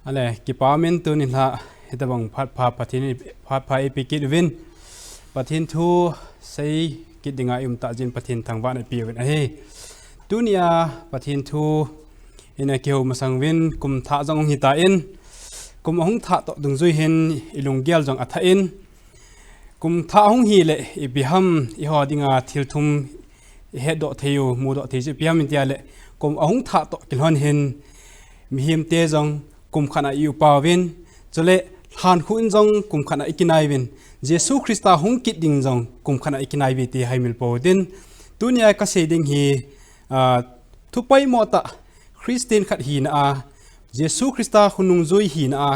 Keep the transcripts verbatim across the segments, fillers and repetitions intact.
Ale, kipa umin tuni la, hitabang phat pha Pathen, phat pha eipeh kit uvin. Pathen thu sei kit dinga i um tah jeh in Pathen thangvahna ipeuvin ahi. Tunia Pathen thu ina kihou masang uvin kum thah jong hung hitan, kum ahung thah toh dungjui hin i lunggel jong athah in, kum thah hung hile ipi ham, eiho dinga thil thum i hetdoh thei u, mudoh thei u chu ipi ham itia le, kum ahung thah toh kilhon hin mihemte jong kum khat a i upa uvin, chule lhankhuh in jong kum khat a i kinai uvin, Jesu Christa hung kit ding jong kum khat a i kinai uve ti haimil pou hitin. Tunia kasei ding hi, ah, thu poimo tah Christian khat hina a, Jesu Christa khonung jui hina a,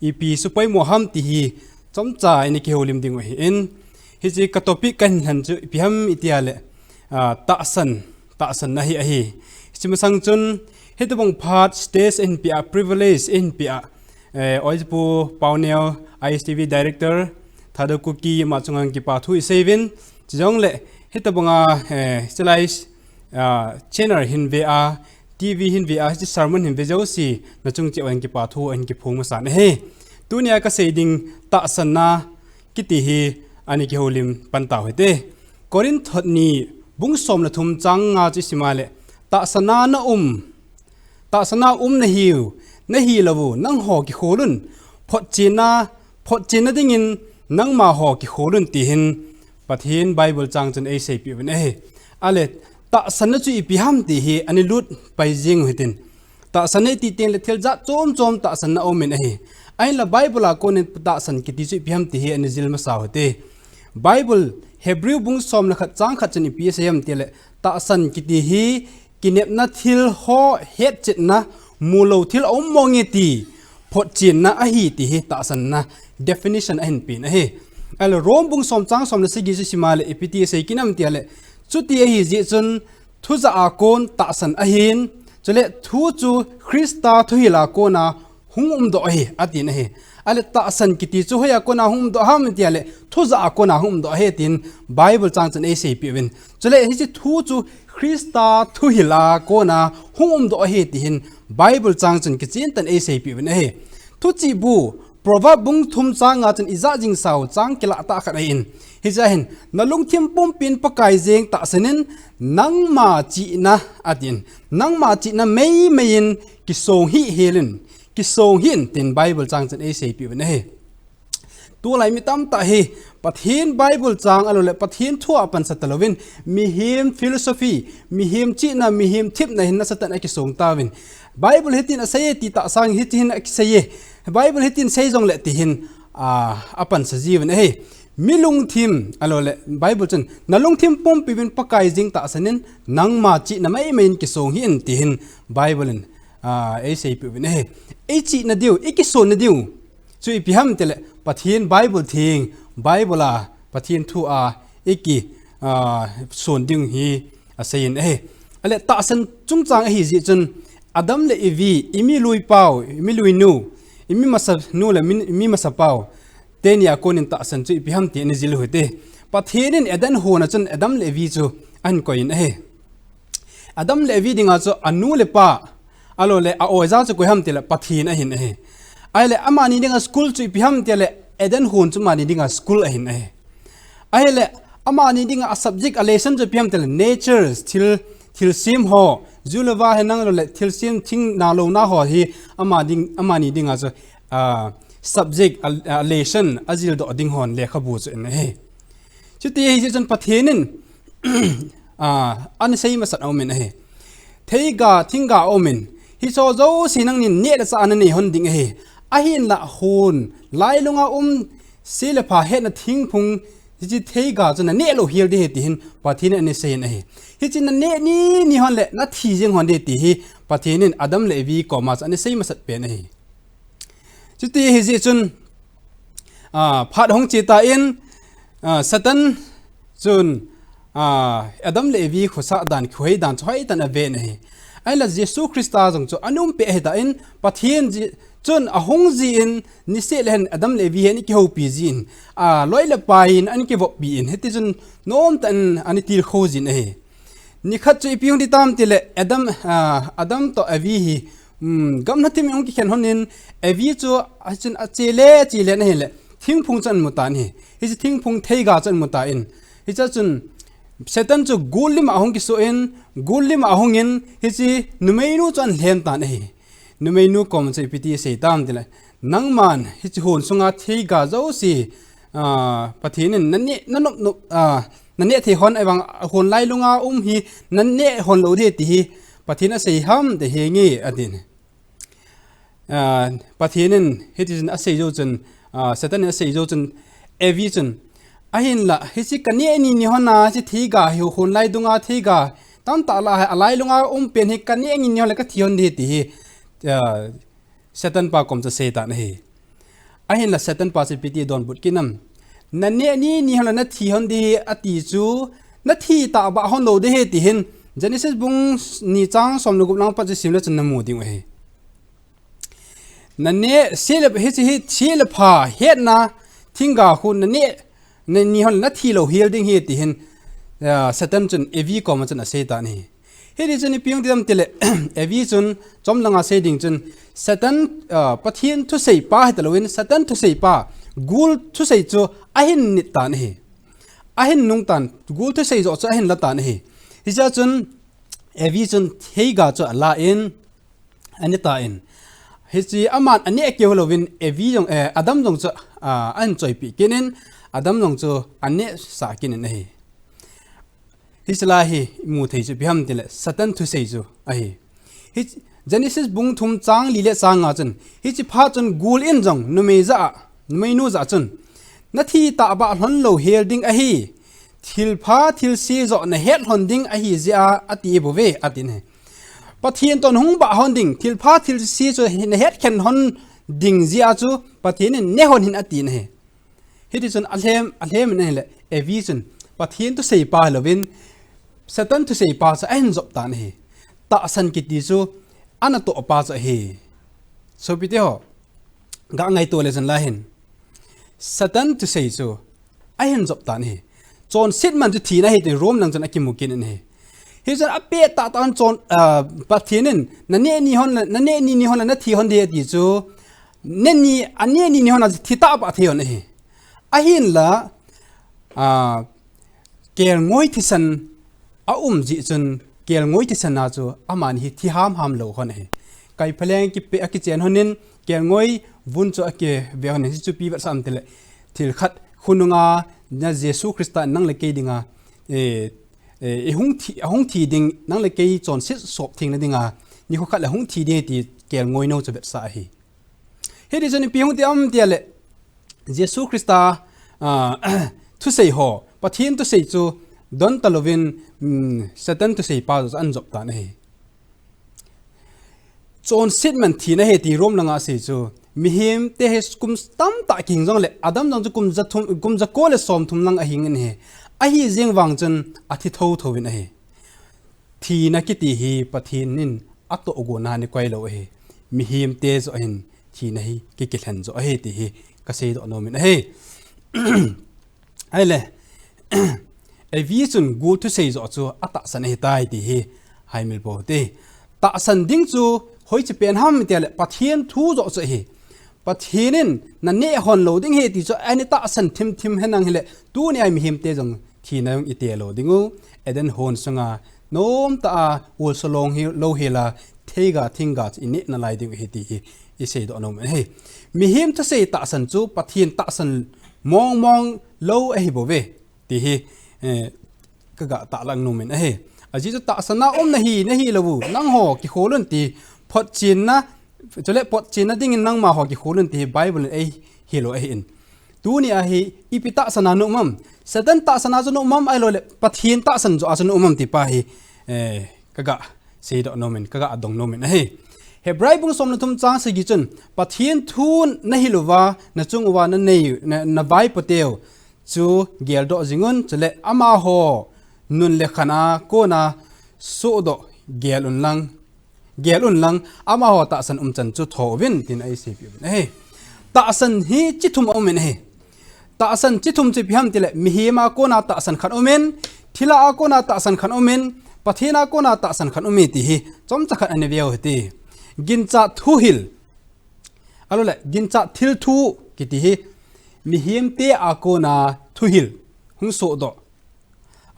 ipi chu poimo ham ti hi chomcha ina kihoulim diu ahin. Hiche ka topic kahin lhen chu ipi ham itia le, ah, tahsan, tahsanna hi ahi. Hiche masang chun, hitabang phat stage eihin peh a, privilege eihin peh a, eh, Oipu Pauneo, I S T V Director, Thadou Kuki, ama chunga kipa thu isei uvin, chujongle, hitabanga, eh, specialize, ah, channel hin ve a, T V hin ve a, hiche sermon hin ve jouse, nachung cheh uva kipa thu ahin kiphong masan ahi. Tunia kasei ding tahsanna kiti hi ana kihoulim pan tau hite. Corinth thot ni bung som le thum chang nga chu isim a le, tahsanna na um, tahsanna um nahiu, nahilou u, nangho kikholun, photchenna, photchenna dingin nangma ho kikholun ti hin Pathen Bible chang chun eiseipeh uvin ahi. Ale, tahsanna chu ipi ham ti hi ana lut pai jing u hitin. Tahsanna iti teng le thil jat chom chom tahsanna aumin ahi. Ahinla Bible a konin tahsan kiti chu ipi ham ti hi ana jil masa u hite. Bible Hebrew bung som le khat chang khat chun ipi asei ham ti le, tahsan kiti hi kinepna thil ho hetchetna, mulou thil aum mong e ti photchenna ahi ti hi tahsanna definition ahin pen ahi. Ale Rome bung som chang som le sagi chu isim a le ipi ti asei kit ham ti le, chuti ahi jeh chun thujah a kon tahsan ahin, chule thu chu Christa thuhil a kona hung umdoh ahi, atin ahi. Ale tahsan kiti chu hoiya kona hung umdoh ham tia le, thujah a kona hung umdoh ahi tin Bible chang chun eiseipeh uvin. Chule hiche thu chu Christa thuhil a kona hung umdoh ahi ti hin Bible chang chun kichen tah in eiseipeh uvin ahi. Thuchih bu, Proverb bung thum chang nga chun ijah jing sau chang kilah tah khat ahin. Hiche a hin, na lungthim pumpin Pakai jeng tahsan in, nangma chihna, atin, nangma chihna meimei in kisong hih hel in, kisong hih in tin Bible chang chun eiseipeh uvin ahi. Tulai mi tamtah hi Pathen Bible chang ahilou le Pathen thu a apansa talouvin, mihem philosophy, mihem chihna, mihem themna hin nasatah in akisong tauvin. Bible hitin asei e ti tah sang hiche hin akisei e. Bible hitin sei jongle ti hin, a, apansa jiuvin ahi. Mi lungthim, ahilou le Bible chun, na lungthim pumpi uvin Pakai jeng tahsan in, nangma chihna meimei in kisong hih in ti hin Bible in, a, eiseipeh uvin ahi. Eichihna diu, ikisonna diu chu ipi ham ti le, Pathen Bible theng, Bible a, Pathen thu a, iki, a, son ding hi asei in ahi. Ale tahsan chungchang ahi jeh chun, Adam le Evi, i milui pau, i milui nu, i mi masa nu le mi, i mi masa pau, teni a konin tahsan chu ipi ham ti ana jil u hite. Pathen in Eden hon a chun Adam le Evi chu ahin koi in ahi. Adam le Evi dinga chu anu le pa, ahilou le a oja chu koi ham ti le Pathen ahin ahi. Ahile amani dinga school chu ipi ham ti le Eden hon chu amani dinga school ahin ahi. Ahile amani dinga a subject a lesson chu ipi ham ti le nature, thil, thilsem ho, ju le va hinang lou le thilsem thing na lou na ho hi ama ding, amani dinga chu, ah, subject a, a lesson a jildoh ding hon lekhabu chu ahin ahi. Chuti ahi jeh chun Pathen in, a, ana sei masat aumin ahi. Theiga, thingga aumin. Hicheho jouse nangnin neh le chah a nanei hon ding ahi. Ahinlah hon, lailunga um, se le pha hetna thingphung, hiche theiga chu naneh lou hel ding ahi ti hin Pathen in ana sei in ahi. Hiche naneh ni ni hon le nathi jeng hon ding ahi ti hi Pathen in Adam le Evi koma chu ana sei masat pen ahi. Chuti ahi jeh chun, a, phat hung che tan, a, Satan chun, a, Adam le Evi khosah dan, kihoi dan chu hoitah in ave in ahi. Ahinla Jesu Christa jong chu ana um peh ahitan, Pathen jeh chun ahung jin, niseh le hen Adam le Evi hi ana kihoupi jin, a, loi le pai in ana kivoppi in, hiti chun nomtah in ana tilkhou jin ahi. Nikhat chu ipi hung ding tam ti le Adam, a, Adam toh Evi hi um, gamla thim in ahung kikhen hon in, Evi chu, a chun ache le, che le na hile, thingphung chu amu tan ahi. Hiche thingphung theiga chu amu tan. Hiche chun, Satan chu gul lim a ahung kisu in, gul lim a ahung in, hiche numeinu chu alhem tan ahi. Numeinu kom chu ipi ti asei tam tile, nangman, hiche hon sunga theiga jouse, ah, Pathen in nane, nanop nop, ah, nane thei hon ahivang hon lailunga um hi, nane hon lou ding ti hi, Pathen asei ham ti hi nge atin. Ah, Pathen in hiti chun asei jou chun, ah, Satan in asei jou chun, Evi chun, ahinla, hiche kane ni ni hon a, hiche theiga hi hon lai dunga theiga, tamtah lah a, alailunga um pen hi kane ni ni hon le kathi hon ding ti hi, ah, Satan pa kom chu asei tan ahi. Ahinla Satan pa chu ipi ti donbut kit nam. Nane ni ni hon le nathi hon ding ahi ati chu, nathi tahbeh hon lou ding ahi ti hin, Genesis bung ni chang som le gup lang pat chu sim le chun namu ding u ahi. Nane, se le, hiche hi, se le pha, hetna, thingga khu, nane, nane ni hon le nathi lou hel ding ahi ti hin, ah, Satan chun, Evi kom a chun asei tan ahi. Hiti chun ipi hung ti tam tile, Evi chun, chom langa sei ding chun, Satan, ah, Pathen thusei pa hita lou in, Satan thusei pa, gul thusei chu ahin nit tan ahi. Ahin nung tan, gul thusei joh chu ahin la tan ahi. Hiche chun, Evi chun theiga chu ala in, ane tan. Hiche aman ane keu louvin Evi jong, eh, Adam jong chu, ah, ahin choipi kit in, Adam jong chu ane sah kit in ahi. Hiche lai hi imu thei chu ipi ham tile Satan thusei chu ahi. Hi Genesis bung thum chang li le chang nga chun, hiche phat chun gul in jong numei jah a, numeinu jah chun, nathi tahbeh lhon lou hel ding ahi, thilpha thilse joh nahet lhon ding ahi jeh a ati bouve, atin ahi. Pathen toh nahung bah lhon ding, thilpha thilse chu nahet khen lhon ding jeh a chu Pathen in ne lhon hih in atin ahi. Hiti chun alhem, alhem in ahile, Evi chun, Pathen thusei pa hilouvin, Satan thusei pa chu ahin jop tan ahi. Tahsan kiti chu, ana toh pa chu ahi. Sopite ho, ga ngaito le chun la hin. Satan thusei chu, ahin jop tan ahi. Chonset man chu thina ahi ti Rome lang chun akimu kit in ahi. Hichun apeh tahtah in chon, ah, Pathen in, nane ni hon le, nane ni ni hon le nathi hon ding ati chu, nane ni, ane ni ni hon a thi tahbeh thei hon ahi. Ahinla, ah, kelngoi thisan aum jeh chun, kelngoi thisan a chu, amani hi thi hamham lou hon ahi. Kaiphaleng kipe, akichen hon in, kelngoi vun chu akive hon in, hichu ipi vetsah ham tile, thil khat khonunga, na Jesu Christa in nang le kei dinga, eh, eh, ihung thi, ahung thi ding, nang le kei chonset sop thengna dinga, nikho khat le hung thi ding ti kelngoi nou chu vetsah ahi. Hiti chun ipi hung ti ham tile, Jesu Christa, ah, thusei ho, Pathen thusei chu don talouvin, mm, Satan thusei pa chu ahin jop tan ahi. Chonset man thina ahi ti Rome langa asei chu, mihemte hi kum tamtah kihing jongle, Adam jong chu kum ja thum, kum ja ko le som thum lang ahing in ahi. Ahi jeng vang chun athi thotho in ahi. Thina kiti hi Pathen in atoh gona ni koi lou ahi. Mihemte joh hin thina hi kikilhen joh ahi ti hi kasei doh nom in ahi. Ahile, Evi chun gul thusei joh chu atahsan ahitai ti hi haimil pou hite. Tahsan ding chu hoiche pen ham tile Pathen thu joh chu ahi. Pathen in nane hon lou ding ahi ti chu ana tahsan thim thim henlang hile, tuni a mihemte jong thina jong ite lou ding u, Eden hon sunga nomtah a ol solong hi lou hela, theiga thingga chu ineh nalai ding u ahi ti hi isei doh nom in ahi. Mihem thusei tahsan chu Pathen tahsan mong mong lou ahi bouve ti hi, eh, kaga tahlang nom in ahi. Ajeh chu tahsan a um nahi, nahi lou u, nangho kikhol un ti, photchenna, chule photchenna dingin nangma ho kikhol un ti hi Bible in eihil u ahin. Tuni a hi ipi tahsan a na um am? Satan tahsan a chu na um am, ahilouleh Pathen tahsan joh a chu na um am ti pa hi, eh, kaga seidoh nom in, kaga dong nom in ahi. Hebrai bung som le thum chang sagi chun, Pathen thu nahil uva, nachung uva nanei, na, navaipo teu chu geldoh jing un, chule amaho nun le khan a kona sohdoh gel un lang, gel un lang, amaho tahsan umchan chu tho uvin, tin eiseipeh uvin ahi. Tahsan hi chi thum aum in ahi. Tahsan chi thum chu ipi ham tile, mihem a kona tahsan khat um in, thilha a kona tahsan khat um in, Pathen a kona tahsan khat um e ti hi, chomcha khat ana veu hite. Ginchat thuhil. Alole, ginchat thil thu kiti hi mihemte a kona thuhil hung sohdoh.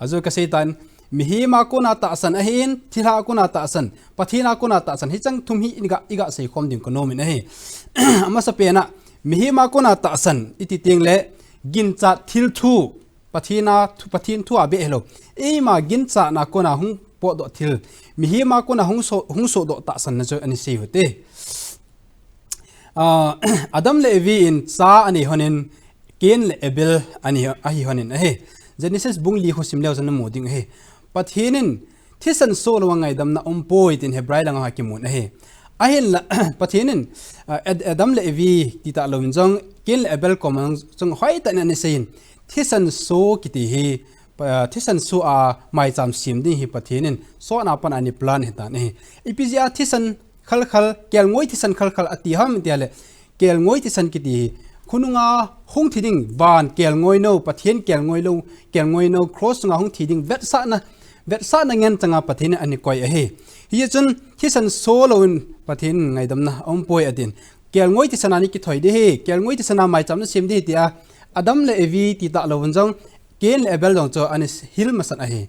Ajeh chu kasei tan, mihem a kona tahsan ahin, thilha a kona tahsan, Pathen a kona tahsan, hicheng thum hi iga, iga seikhom ding kanom in ahi. Amasapen a, mihem a kona tahsan iti teng le, ginchat thil thu, Pathen a thu, Pathen thu a beh hilou, eima ginchatna kona hung potdoh thil, mihem a kona hung so, hung sohdoh tahsanna chu ana sei u hite. Ah, Adam le Evi in cha anei lhonin, Cain le Abel anei, ahi lhonin ahi. Genesis bung li khu sim leu chun namu ding ahi. Pathen in thisan soh louva ngaidamna umpoi tin Hebrai langa kimun ahi. Ahinla, Pathen in, ah, Ad-, Adam le Evi ti talouvin jong, Cain le Abel koma jong hoitah in ana seiyin, thisan soh kiti hi, pa-, thisan soh a maicham sem ding hi Pathen in sotna a pat ana plan ahitan ahi. Ipi jeh a thisan khalkhal, kelngoi thisan khalkhal ati ham tia le, kelngoi thisan kiti hi, khonunga hung thi ding, van kelngoi nou, Pathen kelngoi lou, kelngoi nou, cross sunga hung thi ding, vetsahna, vetsahna ngen changa Pathen in ana koi ahi. Hichun, thisan soh louvin Pathen in ngaidamna aumpoi atin. Kelngoi thisan a nei kithoi ding ahi, kelngoi thisan a maicham nei sem ding ahi tia, Adam le Evi ti talouvin jong, Cain le Abel jong chu ana hil masan ahi.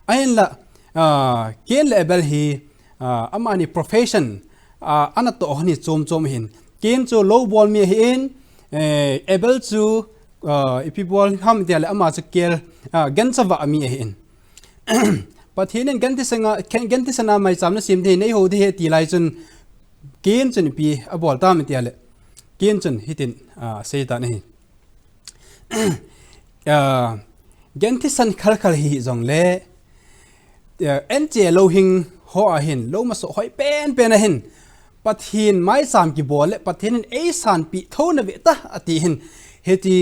Ahinla, ah, Cain le Abel hi, ah, amani profession, ah, ana toh hon hi chom chom ahin. Cain chu lou bol mi ahin, eh, Abel chu, ah, ipi bol ham tia le ama chu kel, ah, gancha vah mi ahin. Pathen in gan thisan a, gan thisan a maicham nei sem ding ahi, nei hou ding ahi ati lai chun Cain chun ipi abol tam tia le. Cain chun hitin, ah, seitan ahi. Ah, gan thisan khalkhal hijong le, ah, anche louhing ho ahin, lou masoh hoi penpen ahin, Pathen maicham kibol le, Pathen in eisanpeh thou nave ta, ati hin, hiti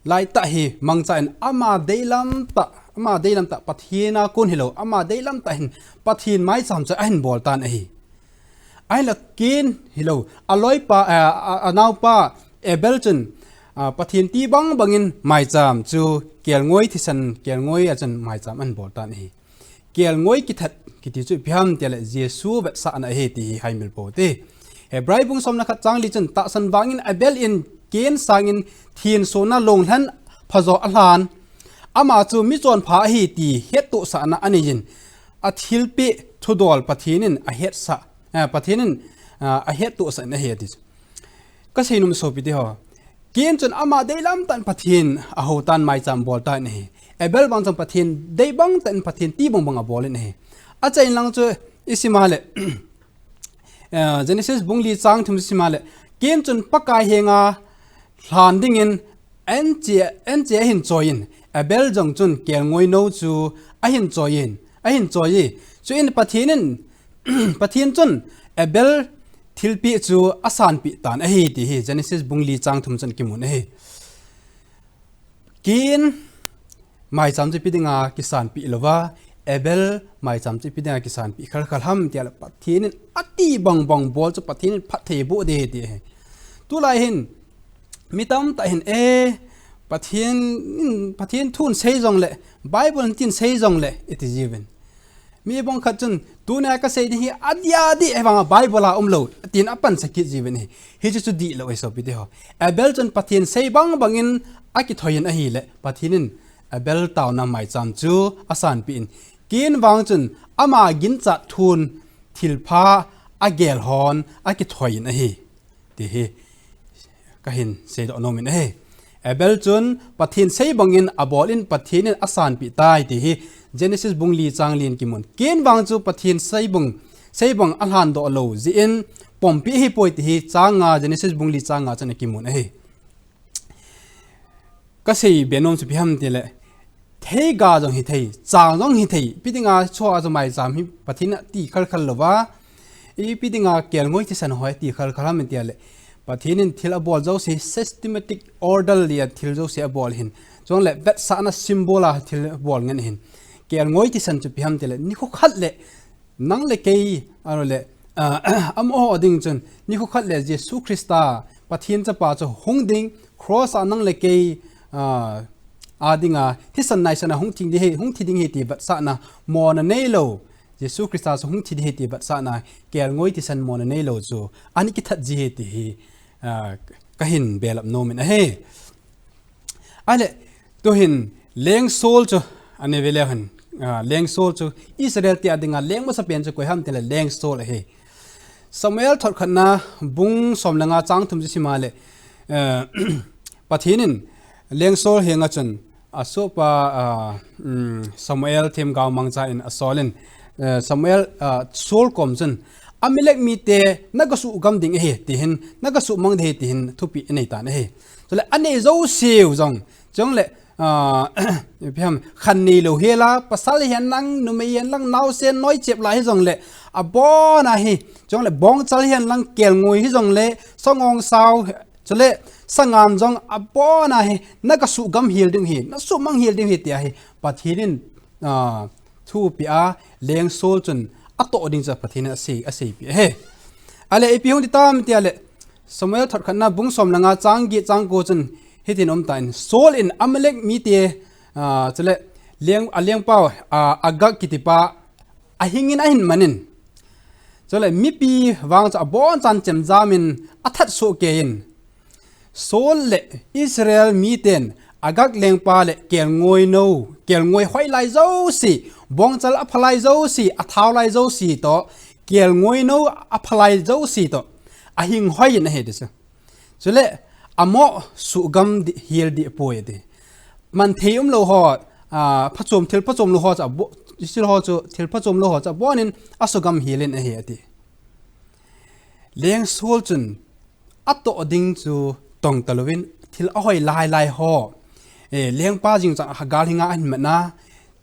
laitah hi mangcha in ama deilam tah, ama deilam tah, Pathen a kon hilou, ama deilam tah hin, Pathen maicham chu ahin bol tan ahi. Ahinla Cain hilou, aloipa, a, a, anaopa Abel chun, a, Pathen ti bang bangin maicham chu kelngoi thisan, kelngoi a chun maicham ahin bol tan ahi. Kelngoi kithat kiti chu ipi ham tia le Jesu vetsahna ahi ti hi haimil pou hite. Hebrai bung somle khat chang li chun tahsan vangin Abel in Cain sangin thinsona longlhen phajo alhan. Ama chu michonpha ahi ti hettohsahna anei in, athilpeh thudol Pathen in ahetsah, eh, Pathen in, ah, ahettohsah in ahi ati chu. Kasei nom sopi teho. Cain chun ama deilam tah in Pathen ahou tan maicham bol tan ahi. Abel vang chun Pathen dei bang tah in Pathen ti bang bang abol in ahi. Achaina lang chu isim a le, eh, Genesis bung li chang thum isim a le, Cain chun Pakai henga lhan dingin anche, anche ahin choi in, Abel jong chun kelngoi nou chu ahin choi in, ahin choi e. Chuin Pathen in, Pathen chun Abel thilpeh chu asanpeh tan ahi ti hi Genesis bung li chang thum chun kimun ahi. Cain maicham chu ipi dinga kisanpeh louva, Abel maicham chu ipi dinga kisanpeh khalkhal ham tia le Pathen in ati bang bang bol chu Pathen in phatthei boh ding ahi ti ahi. Tulai hin mi tamtah hin, eh, Pathen in, Pathen thun sei jong le, Bible in tin sei jong le, iti jiuvin. Mi bang khat chun, tunia kasei ding hi adih adih, ahivanga Bible a umlou, tin apansa kit jiuvin ahi. Hichu chu dihlou ahi sopi teho. Abel chun Pathen sei bang bangin akithoi in ahile, Pathen in Abel taona maicham chu asanpeh in. Cain vang chun ama ginchat thun thilpha agel hon akithoi in ahi. Ti hi kahin seidoh nom in ahi. Abel chun Pathen sei bangin abol in Pathen in asanpeh tai ti hi Genesis bung li chang li in kimun. Cain vang chu Pathen sei bang, sei bang alhan doh lou jeh in pompi ahipoi ti hi chang nga, Genesis bung li chang nga chun akimun ahi. Kasei be nom chu ipi ham ti le, theiga jong hithei, chang jong hithei, ipi dinga chua chu maicham hi Pathen in ati khalkhal louva, ipi dinga kelngoi thisan ho ati khalkhal ham tia le, Pathen in thil abol jouse systematic order li a thil jouse abol hin, chule vetsahna symbol a thil abol ngen hin, kelngoi thisan chu ipi ham ti le, nikho khat le, nang le kei, alole, ah, amaho ding chun, nikho khat le Jesu Christa, Pathen chapa chu hung ding, cross a nang le kei, ah, a dinga, thisan naisan a hung thi ding ahi, hung thi ding ahi ti vetsahna, mona neilou, Jesu Christa chu hung thi ding ahi ti vetsahna, kelngoi thisan mona neilou chu, ana kithat ji ahi ti hi, ah, kahin belap nom in ahi. Ahile, tuhin, Leng Saul chu, ana ve leu hen, ah, Leng Saul chu, Israel te a dinga leng masapen chu koi ham tile Leng Saul ahi. Samuel thot khatna bung som le nga chang thum chu sim a le, eh, Pathen in Leng Saul henga chun, asohpa, ah, um, Samuel themgao mangcha in asol in, eh, Samuel, ah, Saul kom chun, Amalek mite na gasuh gam ding ahi, tihin, na gasuh mang ding ahi, tihin thupeh anei tan ahi. Chule anei jouseu jong, chule, ah, ipi ham, khan neilou hela, pasal hihen lang, numei hihen lang, naosen noichep la hijongle, abon a hi, chule bongchal hihen lang, kelngoi hijongle, sangong sao, chule sangan jong abon a hi, na gasuh gam hel ding ahi, na suhmang hel ding ahi, ti ahi, Pathen in, ah, thupeh a, Leng Saul chun atoh ding chu Pathen in asei, aseipeh ahi. Ahile, ipi hung ti tam tile, Samuel thot khatna bung som le nga chang get chang ko chun, hitin um tan, Saul in Amalek mite, ah, chule, leng, alengpa, ah, Agag kitipa, ahing in ahin man in. Chule, mipi vang chu abonchan chemjam in, athat soh kei in. Saul le Israel miten Agag lengpa le kelngoi nou, kelngoi hoilai jouse, bongchal aphalai jouse, athaolai jouse toh, kelngoi nou aphalai jouse toh, ahing hoi in ahi ti chu. Chule, amo suhgam ding, hel ding poi ati. Man thei umlou ho, ah, phachom, thil phachom lou ho chu abo-, Israel ho chu, thil phachom lou ho chu abon in asuhgam hel in ahi ati. Leng Saul chun atoh ding chu tong talouvin thil ahoi lai lai ho. Eh, lengpa jing chang a gal hinga ahin man a,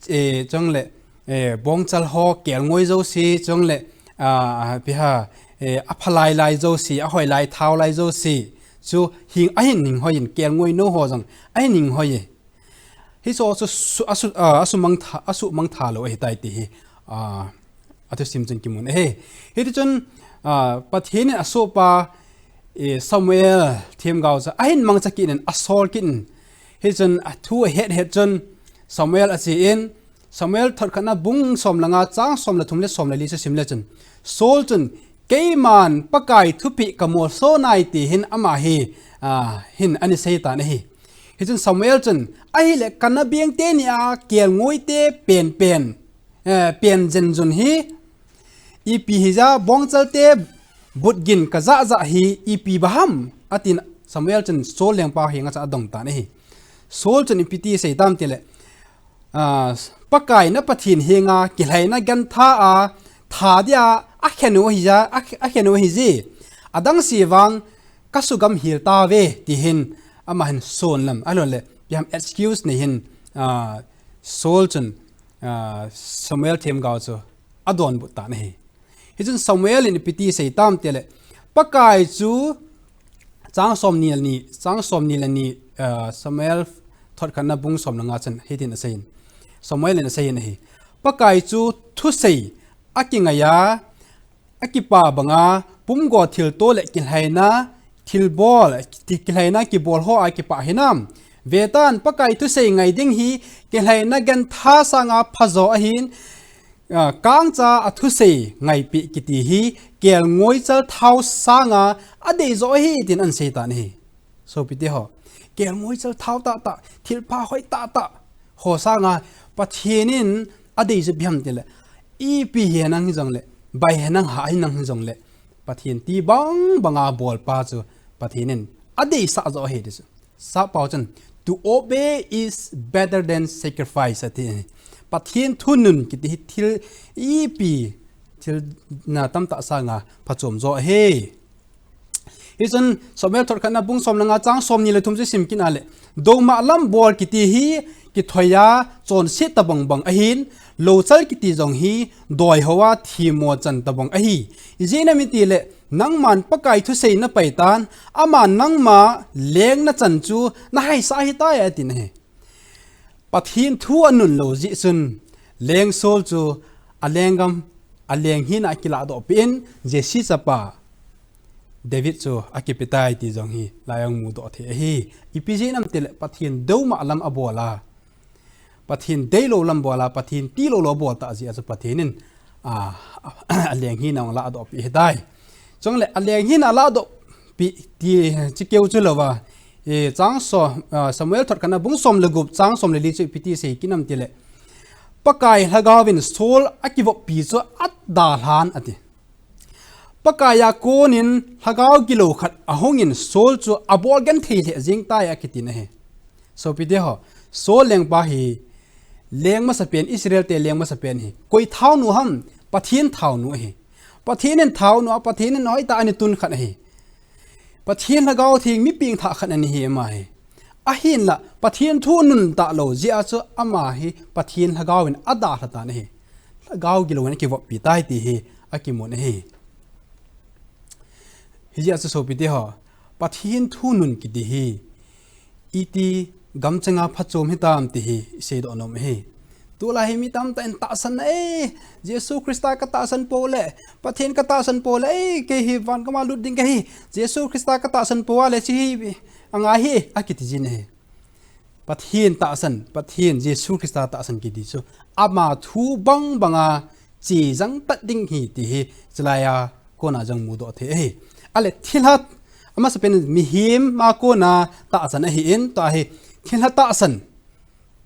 eh, chule, eh, bongchal ho, kelngoi jouse, chule, ah, ipi ham, eh, aphalai lai jouse, ahoi lai, thaolai jouse. Chu hing, ahin hing hoi in, kelngoi nou ho jong, ahin hing hoi e. Hiche chu su-, asu-, ah, asuhmang tha, asuhmang tha lou ahitai ti hi, ah, athusim chun kimun ahi. Hiti chun, ah, Pathen in asohpa, eh, Samuel themgao chu ahin mangcha kit in, asol kit in. Hichun athu ahet het chun Samuel achen, Samuel thot khatna bung som le nga chang som le thum le som le li chu sim le chun, Saul chun, Keiman Pakai thupeh kamolso nai, tihin ama hi, ah, hin ana sei tan ahi. Hichun Samuel chun, Ahile kana beng teni a kelngoi te pen pen, eh, pen jen jun hi, ipi hija bongchal te but gin kajah jah hi, ipi bang ham, atin Samuel chun Saul lengpa henga chu adong tan ahi. Saul chun ipi ti asei tam tile, ah, Pakai na Pathen henga kilhaina gantha a, tha dia akhen u hija, a, akhen u hije. Adang se vang, kasugam hel tauve, tihin ama hin sonlam, alon le, ipi ham excuse nei hin, ah, Saul chun, ah, Samuel themgao chu adonbut tan ahi. Hichun Samuel in ipi ti asei tam tile, Pakai chu chang som ni le ni, chang som ni le ni, ah, Samuel thot khatna bung som le nga chun hitin asei in. Samuel in asei in ahi. Pakai chu thusei akingai a, akipa banga, pumgo thilto le kilhaina, thilbol, ki-, kilhaina kibol ho a kipah hinam. Vetan, Pakai thusei ngai ding hi, kilhaina gantha sanga phajo ahin, ah, kangcha a thusei ngaipeh kiti hi, kelngoi chalthao sanga adeijo ahi, tin asei tan ahi. Sopite ho, kelngoi chalthao tahtah, thilpha hoi tahtah ho sanga Pathen in adei chu ipi ham tile, ipi hinang hijongle, bai hinang ha hinang hijongle, Pathen ti bang banga bolpa chu Pathen in adeisah jo ahi ti chu. Sappao chun, "To obey is better than sacrifice," ati. Pathen thunun kiti hi thil ipi, thil na tamtah sanga phachom jo ahi. Hichun Samuel thot khatna bung som le nga chang som ni le thum chu sim kit a le. Douma lam bol kiti hi kithoi a chonset tabang bang ahin, louchal kiti jong hi doiho a themmo chan tabang ahi. Ijeh inem itile, nangman Pakai thusei napai tan, aman nangma leng nachan chu nahaisah ahitai, atin ahi. Pathen thu anun lou jeh chun, Leng Saul chu alenggam, aleng hina akiladoh peh in, Jesse chapa David chu akipetai ti jong hi, lai a hung mudoh thei ahi. Ipi jeh inem itile, Pathen douma lam abol a, Pathen deilou lam bol a, Pathen tilou lou abol tah jeh a chu Pathen in a, a leng hina hung ladoh pi hitai. Chule a leng hina ladoh pi ti chi keu chu lou va. E, chang som, a, Samuel thot khatna bung som le gup chang som le li chu ipi ti sei kit em tile, Pakai Lhagao vin Saul akivop pi chu adalhan ati. Pakai a konin Lhagao gilou khat ahungin Saul chu abol genthei lheh jeng tai akiti ahi. Sopite ho, Saul lengpa hi leng masapen, Israel te leng masapen hi koi thaonu ham? Pathen thaonu ahi. Pathen in thaonu a, Pathen in hoitah a ana tun khat ahi. Pathen Lhagao Theng mi pengthah khat ana hi ama hi. Ahinla Pathen thu nun talou jeh a chu ama hi Pathen Lhagao in adalha tan ahi. Lhagao gilou in akivop pi tai ti hi akimun ahi. Hijeh a chu sopite ho, Pathen thu nun kiti hi iti gamchanga phachom hitam ti hi iseidoh nom ahi. Tulai hi mi tamtah in tahsan e, Jesu Christa katahsan pou le, Pathen katahsan pou le, e, kei hi van gam a lut ding kahi, Jesu Christa katahsan pou a le hiche hi angai hi akiti jin ahi. Pathen tahsan, Pathen Jesu Christa tahsan kiti chu ama thu bangbang a chejang tat ding ahi ti hi chulai a kona jong mudoh thei ahi. Ale thilha, amasapen mihem a kona tahsan ahin, tua hi thilha tahsan,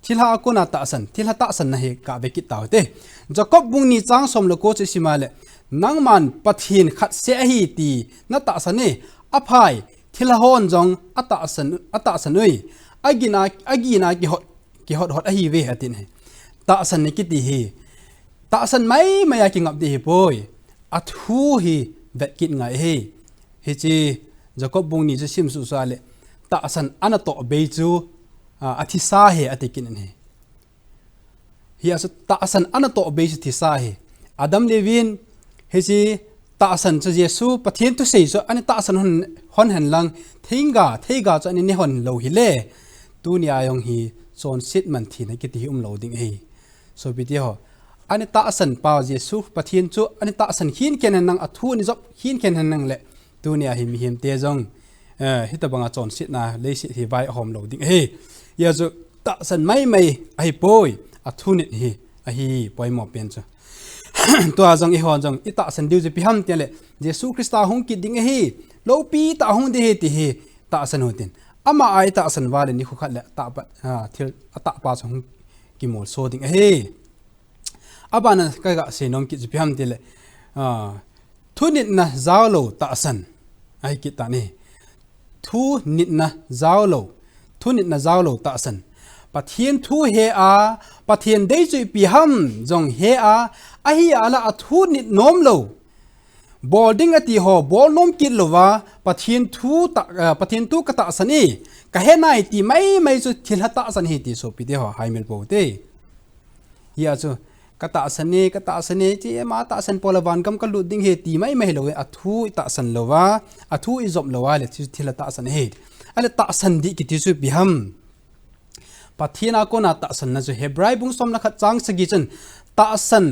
thilha a kona tahsan, thilha tahsanna hi kave kit tau hite. Jacob bung ni chang som le ko chu isim a le, nangman Pathen khat seh ahi ti natahsan e, aphai, thilha hon jong atahsan, atahsan ui, agin a, agin a kihot, kihot hot ahiuve atin ahi. Tahsan ni kiti hi tahsan maimai a kingap ding ahipoi. Athu hi vet kit ngai ahi. Hiche Jacob bung ni chu sim suhsuh a le, tahsan anatoh bei chu, a, athisa ahi ati kit in ahi. Hijeh a chu tahsan anatoh bei chu thisa ahi. Adam le Evi in hiche tahsan chu Jesu Pathen thusei chu ana tahsan hon, hon hen lang, theiga, theiga chu ana ne hon lou hile, tunia jong hi chonset man thina kiti hi umlou ding ahi. Sopite ho, ana tahsan pa Jesu Pathen chu ana tahsan khenkhen hen lang, athu ana jop khenkhen hen lang le, tunia hi mihemte jong, eh, hitobanga chonsetna leiset hi vai ahom lou ding ahi. Hijeh a chu tahsan maimai ahipoi, athu nit hi ahi poimo pen chu. Tua jong eihon jong itahsan diu chu ipi ham tile, Jesu Christa hung kit ding ahi, loupi tah hung ding ahi ti hi tahsan u tin. Ama a itahsan uva le nikho khat le atahpa, a, thil atahpa chu hung kimolso ding ahi. Abana kaga seinom kit chu ipi ham tile, a, thunitna jaolou tahsan ahi kit tan ahi. Thunitna jaolou, thunitna jaolou tahsan. Pathen thu he a, Pathen dei chu ipi ham jong he a, ahi a la athu nit nom lou, bol ding ati ho bol nom kit louva, Pathen thu ta, a, Pathen thu katahsan e, kahe nai ti maimai chu thilha tahsan ahi ti sopite ho, haimil pou te. Hijeh a chu katahsan e, katahsan e, hiche ama tahsan pou le van gam kalut ding ahi ti maimai hilou, athu itahsan louva, athu ijop louva le hiche thilha tahsan ahi. Ale tahsan dih kiti chu ipi ham? Pathen a kona tahsanna chu Hebrai bung som le khat chang sagi chun tahsan,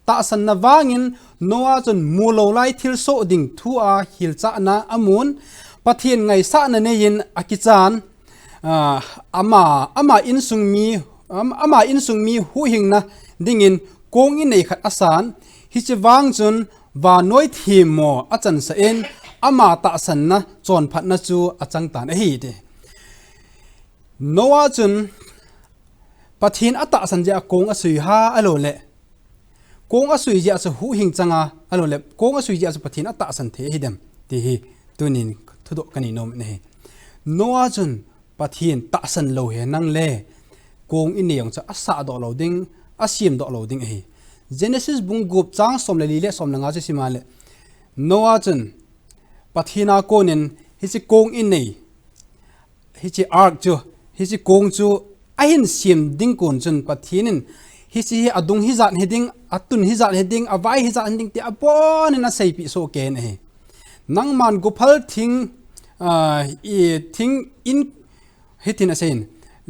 tahsanna vangin Noah chun mulou lai thilsoh ding thu a hilchahna amun, Pathen ngaisahna neiyin akichan, a, ama, ama insung mi, am-, ama insung mi huhhingna dingin kong inei khat asan, hiche vang chun vannoi themmo achansah in, ama tahsanna chonphatna chu achang tan ahi ti. Noah chun Pathen atahsan jeh a kong asui ha, ahilou le kong asui jeh a chu huhhing changa, ahilou le kong asui jeh a chu Pathen atahsan thei ahi dem ti hi tunin thudoh kanei nom in ahi. Noah chun Pathen tahsan lou henlang le kong inei jong chu asahdoh lou ding, asemdoh lou ding ahi. Genesis bung gup chang som le li le som le nga chu isim a le, Noah chun Pathen a konin hiche kong inei, hiche ark chu, hiche kong chu ahin sem ding kon chun Pathen in hiche hi adung hijat hiding, atun hijat hiding, avai hijat hiding ti abonin aseipeh soh kei in ahi. Nangman gophal thing, a, i, thing in, hitin aseiyin,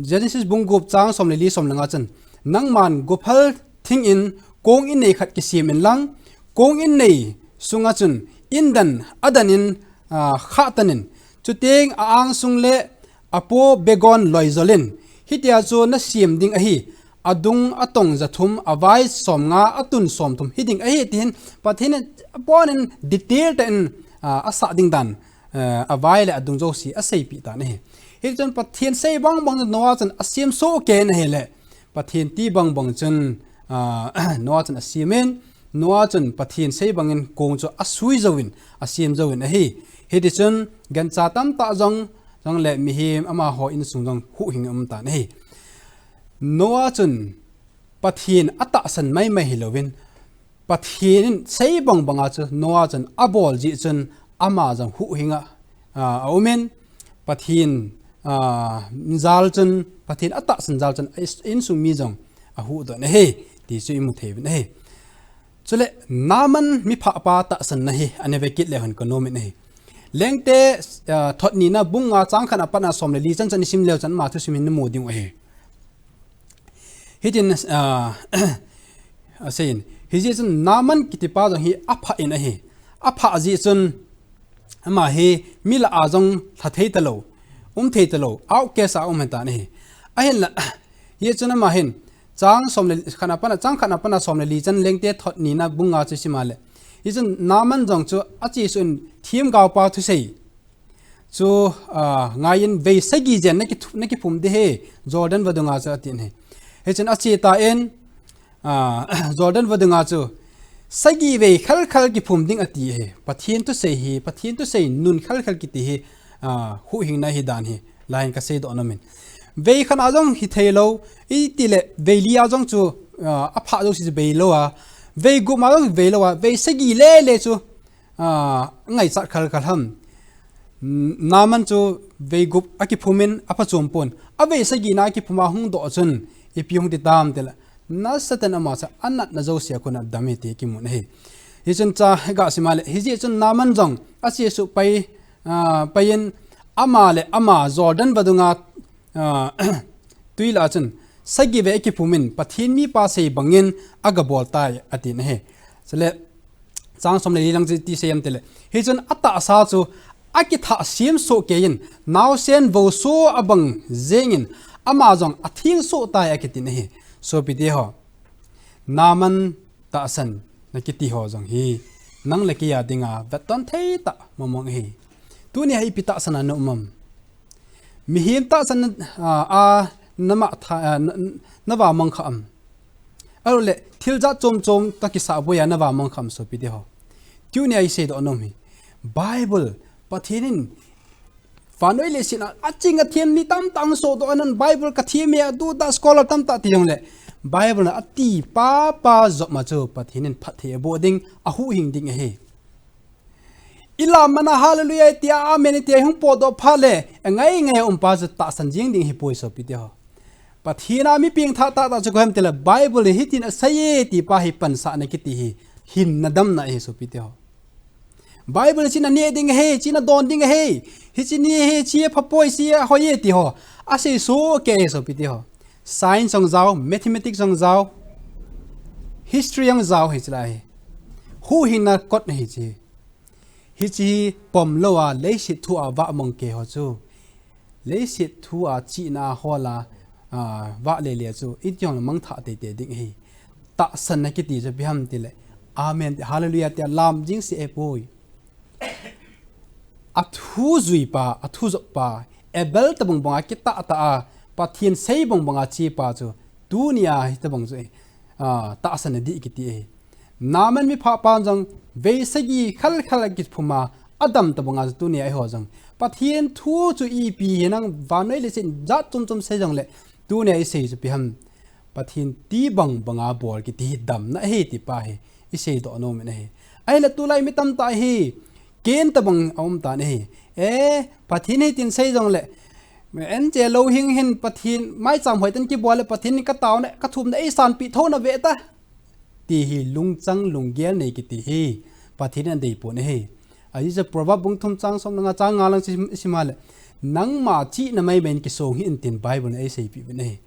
Genesis bung gup chang som le li som le nga chun, nangman gophal thing in kong inei khat kisem inlang, kong inei sunga chun indan adan in, a, khahtan in, chuteng a-angsung le apo begon loijol in, hitia chu nasem ding ahi, adung atong jathum, avai somnga, atun somthum hiding ahi tihin, Pathen in aponin detail tah in, ah, asah ding dan, eh, avai le adung jouse aseipeh tan ahi. Hichun Pathen sei bangbang Noah chun asem soh kei in ahile, Pathen ti bangbang chun, ah, Noah chun asem in, Noah chun Pathen sei bangin kong chu asui jouvin, asem jouvin ahi. Hitichun gancha tamtah jong, jong le mihem amaho insung jong huhhing aum tan ahi. Noah chun Pathen atahsan maimai hilouvin, Pathen in sei bangbanga chu Noah chun abol jeh chun ama jong huhhing a, a, aumin, Pathen, a, jal chun, Pathen atahsan jal chun, a is-, insung mi jong ahuhdoh in ahi, ti chu imu thei uvin ahi. Chule, Naaman miphapa tahsanna hi, ana vekit leu hen kanom in ahi. Lengte, a, thot nina bung nga chang khatna pat a som le li chan chan isim leu chun ama thusim hin namu diu ahi. Hitin, ah, aseiyin. Hijeh chun Naaman kitipa jong hi aphah in ahi. Aphah jeh chun ama hi mi lah a jong lha thei talou, um thei talou, outcast a um ahitan ahi. Ahinla, hijeh chun ama hin, chang som le, khatna pat a, chang khatna pat a som le li chan Lengte thot nina bung nga chu isim a le. Hijeh chun Naaman jong chu achesuh in themgaopa thusei chu, ah, ngaiyin vei sagi jen naki thu-, nakiphum ding ahi, Jordan vadunga chu atin ahi. Hichun ache tan, ah, Jordan vadunga chu sagi vei khalkhal kiphum ding ati ahi. Pathen thusei hi, Pathen thusei nun khalkhal kiti hi, ah, huhhingna ahi dan hi, laiyin kaseidoh nom in. Vei khat a jong hithei lou, itile vei li a jong chu, ah, aphah jouse chu vei lou a, vei gup a jong vei lou a, vei sagi lele chu, ah, ngaichat khalkhal ham. N-, Naaman chu vei gup akiphum in aphachom pon. Avei sagina akiphum a hung doh chun, ipi hung ti tam tile, nasatah in ama chu anatna jouse a kon a adam e ti kimun ahi. Hichun cha ga sim a le, hijeh chun Naaman jong achesuh pai, ah, pai in ama le ama Jordan vadunga, ah, tui lah a chun, sagi vei akiphum in, Pathen mipa sei bangin agabol tai, atin ahi. Chule, chang som le li lang chu iti sei em tile. Hichun atahsa chu, akithah sem soh kei in, naosen vou soh abang jeng in, ama jong atheng soh tai akitin ahi. Sopite ho. Naaman tahsanna kiti ho jong hi, nang le kei a dinga vetton thei tah mong mong ahi. Tunia hi ipi tahsan a na um am? Mihem tahsan a, a, na ma tha, a, na, na va mang kha am? Ahilou le, thil jat chom chom tah kisah boi a na va mang kha am sopite ho? Tunia iseidoh nom hi. Bible, Pathen in vannoi leiset a aching athem mi tamtah hung sohdoh in, Bible kathem e, atu ta scholar tamtah ti jongle, Bible na ati papa jop ma chu Pathen in phatthei aboh ding, ahuhhing ding ahi. Ilam man a hallelujah tia, amen tia, hung potdoh phat le, angai ngai a um pa chu tahsan jeng ding ahipoi sopite ho. Pathen a mi pengthah tahtah chu koi ham tile, Bible in hitin asei e ti pa hi pansahna kiti hi, hinna damna ahi sopite ho. Bible in hiche neh ding ahi, hiche nadon ding ahi, hiche ni hi, hiche hi phapoi, hiche hi ahoi e ti ho asei soh kei e sopite ho. Science jong jao, mathematics jong jao, history jong jao hiche lai hi. Huhhingna kot ahi hiche. Hiche hi pom lou a, leiset thu a vah mang kei ho chu, leiset thu a chihna a hol a, a, vah lele chu, iti jongle mangthah teitei ding ahi. Tahsanna kiti chu ipi ham tile, amen ti, hallelujah tia lam jing seh ahipoi. Athu jui pa, athu jop pa, Abel tobang banga kitah tah a, Pathen sei bang banga che pa chu, tunia hitobang chu, a, tahsanna dih kiti ahi. Naaman miphapa jong vei sagi khalkhal akiphum a, adam tobanga chu tunia eiho jong Pathen thu chu ipi hinam, vannoi leiset jat chom chom sei jongle, tunia isei chu ipi ham? Pathen ti bang banga bol kiti hi damna ahi ti pa hi iseidoh nom in ahi. Ahinla tulai mi tamtah hi Cain tobang aum tan ahi. E, Pathen hitin sei jongle, anche louhing hin Pathen maicham hoitah in kibol le Pathen in kataona, kathumna eisanpeh thou na ve ta, ti hi lungchang lunggel nei kiti hi Pathen in adei pon ahi. Ajeh chu Proverb bung thum chang som le nga chang nga lang chu isim a le, nangma chihna maimai in kisong hih in tin Bible in eiseipeh uvin ahi.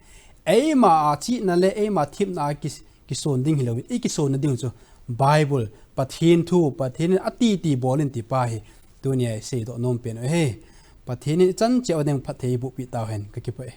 Eima a chihna le eima themna a ki, kison ding hilouvin, ikisonna ding chu Bible, Pathen thu, Pathen in ati ti bol in ti pa hi tunia iseidoh nom pen u ahi. Pathen in ichan cheh uva ding phatthei eiboh peh tauhen, kakipah e.